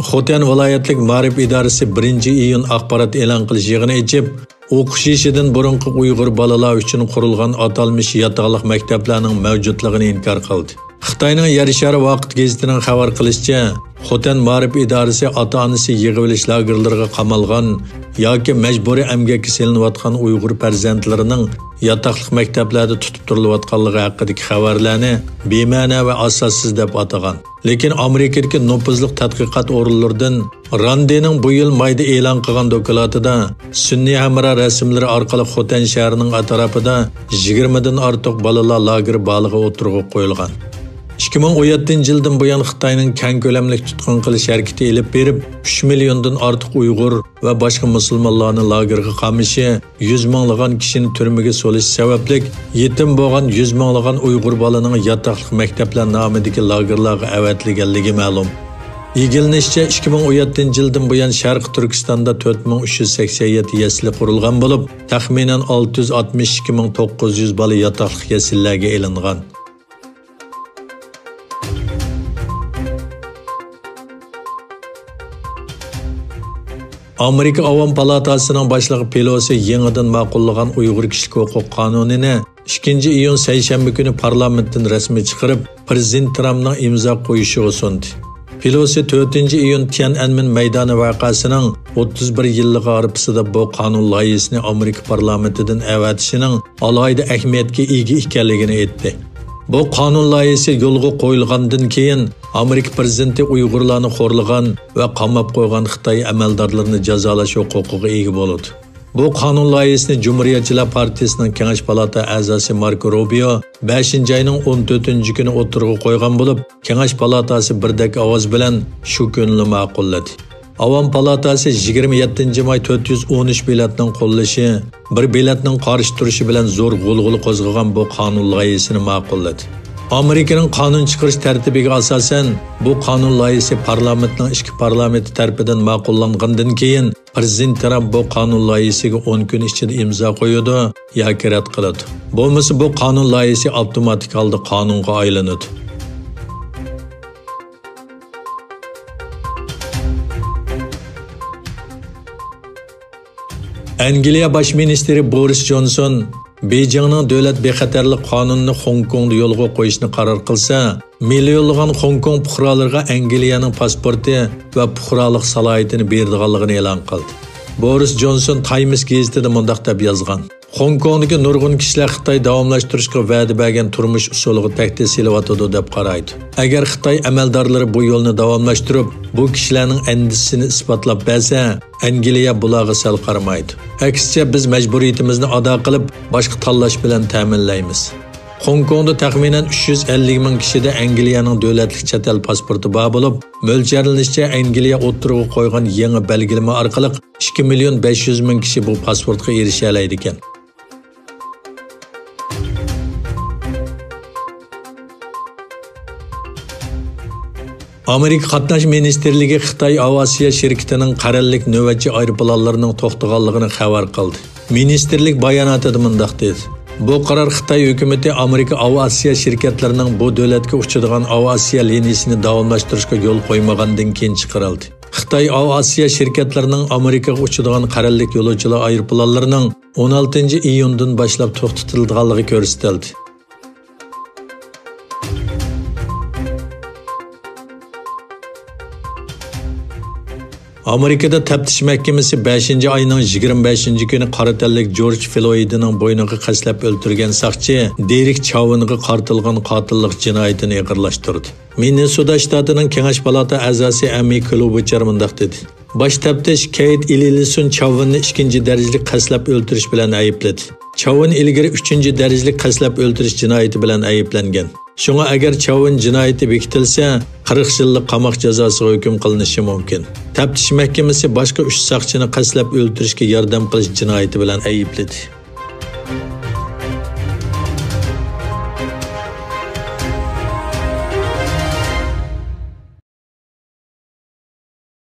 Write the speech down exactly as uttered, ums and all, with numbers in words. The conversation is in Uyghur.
خوتەن ۋىلايەتلىك مائارىپ ئىدارىسى بىرىنچى ئىيۇن ئاخبارات ئېلان قىلىش يىغىنى ئېچىپ، ئوقۇش يېشىدىن بۇرۇنقى ئۇيغۇر بالىلار ئۈچۈن قۇرۇلغان ئاتالمىش ياتاقلىق مەكتەپلەرنىڭ مەۋجۇتلۇقىنى ئىنكار قىلدى. خىتاينىڭ يەر شارى ۋاقىت گېزىتىنىڭ خەۋەر قىلىشىچە، خوتەن مائارىپ ئىدارىسى ئاتا-ئانىسى يىغىۋېلىش لاگېرلىرىغا قامالغان ياكى مەجبۇرىي ئەمگەككە سېلىنىۋاتقان ئۇيغۇر پەرزەنتلىرىنىڭ ياتاقلىق مەكتەپلەردە تۇتۇپ تۇرۇلۇۋاتقانلىقى ھەققىدىكى خەۋەرلەرنى بىمەنە ۋە ئاساسسىز دەپ ئاتىغان. لېكىن ئامېرىكىدىكى نوپۇزلۇق تەتقىقات ئورۇنلىرىدىن راندىنىڭ بۇ يىل مايدا ئېلان قىلغان دوكلاتىدا سۈنئىي ھەمراھ رەسىملىرى ئارقىلىق خوتەن شەھىرىنىڭ ئەتراپىدا يىگىرمىدىن ئارتۇق بالىلار لاگېرى بارلىقى ئوتتۇرىغا قويۇلغان. ئىككى مىڭ ئون يەتتىنچى يىلدىن بۇيان خىتاينىڭ كەڭ كۆلەملىك تۇتقۇن قىلىش ھەرىكىتى ئېلىپ بېرىپ، ئۈچ مىليوندىن ئارتۇق ئۇيغۇر ۋە باشقا مۇسۇلمانلارنى لاگېرغا قامىشى، يۈز مىڭلىغان كىشىنى تۈرمىگە سولىشى سەۋەبلىك، يېتىم بولغان يۈز مىڭلىغان ئۇيغۇر بالىنىڭ ياتاقلىق مەكتەپلەر نامىدىكى لاگېرلارغا ئەۋەتىلگەنلىكى مەلۇم. ئىگىلىنىشىچە، ئىككى مىڭ ئون يەتتىنچى يىلدىن بۇيان شەرقىي تۈركىستاندا تۆت مىڭ ئۈچ يۈز سەكسەن يەتتە يەسلى قۇرۇلغان بولۇپ، تەخمىنەن ئالتە يۈز ئاتمىش ئىككى مىڭ توققۇز يۈز بالا ياتاقلىق يەسلىلەرگە ئېلىنغان. ئامېرىكا ئاۋام پالاتاسىنىڭ باشلىقى پېلوسى يېڭىدىن ماقۇللىغان ئۇيغۇر كىشىلىك ھوقۇق قانۇنىنى ئىككىنچى ئىيۇن سەيشەنبە كۈنى پارلامېنتتىن رەسمىي چىقىرىپ، پىرېزىدېنت ترامپنىڭ ئىمزا قويۇشىغا سۇندى. پېلوسى تۆتىنچى ئىيۇن تيەنئەنمېن مەيدانى ۋەقەسىنىڭ ئوتتۇز بىر يىللىقى ھارپىسىدا بۇ قانۇن لايىھىسىنى ئامېرىكا پارلامېنتىدىن ئەۋەتىشىنىڭ ئالاھىدە ئەھمىيەتكە ئىگە ئىكەنلىكىنى ئېيتتى. بۇ قانۇن لايىھىسى يولغا قويۇلغاندىن كېيىن، ئامېرىكا پىرېزىدېنتى ئۇيغۇرلارنى خورلىغان ۋە قاماپ قويغان خىتاي ئەمەلدارلىرىنى جازالاش ھوقۇقىغا ئىگە بولىدۇ. بۇ قانۇن لايىھىسىنى جۇمھۇرىيەتچىلەر پارتىيىسىنىڭ كېڭەش پالاتا ئەزاسى ماركو روبىيو بەشىنچى ئاينىڭ ئون تۆتىنچى كۈنى ئوتتۇرىغا قويغان بولۇپ، كېڭەش پالاتاسى بىردەك ئاۋاز بىلەن شۇ كۈنىلا ماقۇللىدى. ئاۋام پالاتاسى يىگىرمە يەتتىنچى ماي تۆت يۈز ئون ئۈچ بېلەتنىڭ قوللىشى، بىر بېلەتنىڭ قارشى تۇرۇشى بىلەن زور غۇلغۇلا قوزغىغان بۇ قانۇن لايىھىسىنى ماقۇللىدى. ئامېرىكىنىڭ قانۇن چىقىرىش تەرتىپىگە ئاساسەن، بۇ قانۇن لايىھىسى پارلامېنتنىڭ ئىككى پارلامېنتى تەرىپىدىن ماقۇللانغاندىن كېيىن، پىرېزىدېنت ترامپ بۇ قانۇن لايىھىسىگە ئون كۈن ئىچىدە ئىمزا قويىدۇ ياكى رەت قىلىدۇ. بولمىسا بۇ قانۇن لايىھىسى ئاپتوماتىك ھالدا قانۇنغا ئايلىنىدۇ. ئەنگلىيە باش مىنىستىرى بورىس جونسون بېيجىڭنىڭ دۆلەت بىخەتەرلىك قانۇنىنى خوڭكوڭدا يولغا قويۇشنى قارار قىلسا، مىليونلىغان خوڭكوڭ پۇقرالىرىغا ئەنگلىيەنىڭ پاسپورتى ۋە پۇقرالىق سالاھىيىتىنى بېرىدىغانلىقىنى ئېلان قىلدى. بورىس جونسون تايمس گېزىتىدە مۇنداق دەپ يازغان: خوڭكوڭدىكى نۇرغۇن كىشىلەر خىتاي داۋاملاشتۇرۇشقا ۋەدە بەرگەن تۇرمۇش ئۇسۇلىغا تەھدىت سېلىۋاتىدۇ دەپ قارايدۇ. ئەگەر خىتاي ئەمەلدارلىرى بۇ يولنى داۋاملاشتۇرۇپ، بۇ كىشىلەرنىڭ ئەندىشىسىنى ئىسپاتلاپ بەرسە، ئەنگلىيە بۇلارغا سەل قارىمايدۇ. ئەكسىچە، بىز مەجبۇرىيىتىمىزنى ئادا قىلىپ، باشقا تاللاش بىلەن تەمىنلەيمىز. خوڭكوڭدا تەخمىنەن ئۈچ يۈز ئەللىك مىڭ كىشىدە ئەنگلىيەنىڭ دۆلەتلىك چەت ئەل پاسپورتى بار بولۇپ، مۆلچەرلىنىشىچە، ئەنگلىيە ئوتتۇرىغا قويغان يېڭى بەلگىلىمە ئارقىلىق ئىككى مىليون بەش يۈز مىڭ كىشى بۇ پاسپورتقا ئېرىشەلەيدىكەن. ئامېرىكا قاتناش مىنىستىرلىكى خىتاي ئاۋىئاتسىيە شىركىتىنىڭ قەرەللىك نۆۋەتچى ئايروپىلانلىرىنىڭ توختىغانلىقىنى خەۋەر قىلدى. مىنىستىرلىك باياناتىدا مۇنداق دېدى: بۇ قارار خىتاي ھۆكۈمىتى ئامېرىكا ئاۋىئاتسىيە شىركەتلىرىنىڭ بۇ دۆلەتكە ئۇچىدىغان ئاۋىئاتسىيە لىنىيىسىنى داۋاملاشتۇرۇشقا يول قويمىغاندىن كېيىن چىقىرىلدى. خىتاي ئاۋىئاتسىيە شىركەتلىرىنىڭ ئامېرىكىغا ئۇچىدىغان قەرەللىك يولۇچىلار ئايروپىلانلىرىنىڭ ئون ئالتىنچى ئىيۇندىن باشلاپ توختىتىلىدىغانلىقى كۆرسىتىلدى. ئامېرىكىدا تەپتىش مەھكىمىسى بەشىنچى ئاينىڭ يىگىرمە بەشىنچى كۈنى قارا تەنلىك جورج فلويدنىڭ بوينىغا قەستلەپ ئۆلتۈرگەن ساقچى دېرېك چاۋېنغا قارىتىلغان قاتىللىق جىنايىتىنى ئېغىرلاشتۇردى. مىننېسوتا شتاتىنىڭ كېڭەش پالاتا ئەزاسى ئەمى كلوبۇچار مۇنداق دېدى: باش تەپتىش كېيت ئېلىلسون چاۋېننى ئىككىنچى دەرىجىلىك قەستلەپ ئۆلتۈرۈش بىلەن ئەيىبلىدى. چاۋېن ئىلگىرى ئۈچىنچى دەرىجىلىك قەستلەپ ئۆلتۈرۈش جىنايىتى بىلەن ئەيىبلەنگەن. شۇڭا ئەگەر چاۋېن جىنايىتى بېكىتىلسە، قىرىق يىللىق قاماق جازاسىغا ھۆكۈم قىلىنىشى مۇمكىن. تەپتىش مەھكىمىسى باشقا ئۈچ ساقچىنى قەستلەپ ئۆلتۈرۈشكە ياردەم قىلىش جىنايىتى بىلەن ئەيىبلىدى.